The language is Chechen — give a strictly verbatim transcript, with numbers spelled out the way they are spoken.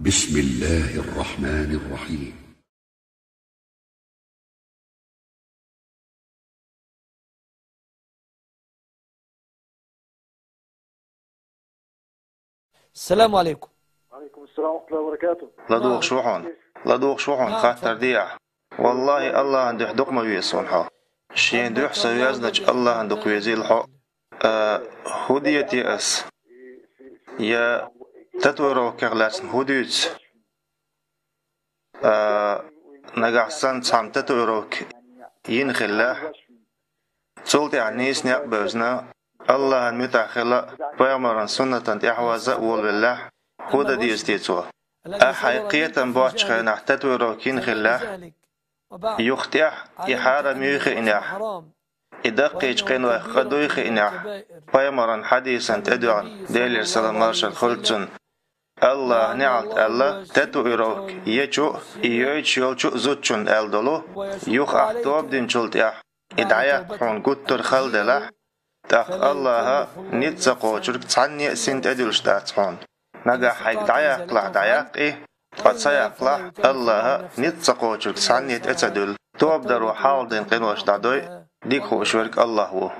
بسم الله الرحمن الرحيم. السلام عليكم. وعليكم السلام ورحمة الله وبركاته. ЛадугӀуш ву хьуна. ЛадугӀуш ву хьуна, хаттар де ахь. Валлахьи, Аллахьан дуьхьа дукха ма веза суна хьо. Шен дуьхьа со везначу Аллахьан дукха везийла хьо. А, хӀун де те ас? Я татуировкех лаьцна хӀун дуьйцу? А, нагахь санна цхьамма татуировка йина хиллехь, цул тӀаьхьа нийса некъ бевзина, Аллахьан муьтӀахь хила а, пайхамаран суннатан тӀаьхьаваза а волавеллехь, хӀун дан деза те цо? Ахьа хьайн кхетам боцучу хенахь татуировка йина хиллехь, юха тӀехь и хьарам юй хиънехь, и даккхийчу къинойх къа дуй хиънехь, пайхамаран хьадисан тӀедоьгӀна, Делера салам-маршалла хуьлда цунна, Аллахьа неӀалт аьлла, татуировка ечу а, и йойтуш йолчу а зудчунна аьлла долу, юха ахь тоба динчул тӀаьхьа и дӀаяккха хьуна гуттар а хала делахь, тӀаккха Аллахьа ницкъ ца кхочург цхьанне а син тӀедуьллуш дац хьуна. Нагахь хьайга дӀаяккхалахь, дӀаяккха и, ткъа ца яккхалахь, Аллахьа ницкъ ца кхочург цхьанне тӀе ца дуьллу. Тоба даро хьалха дина къинош дӀадойу, дика хууш верг Аллахь ву.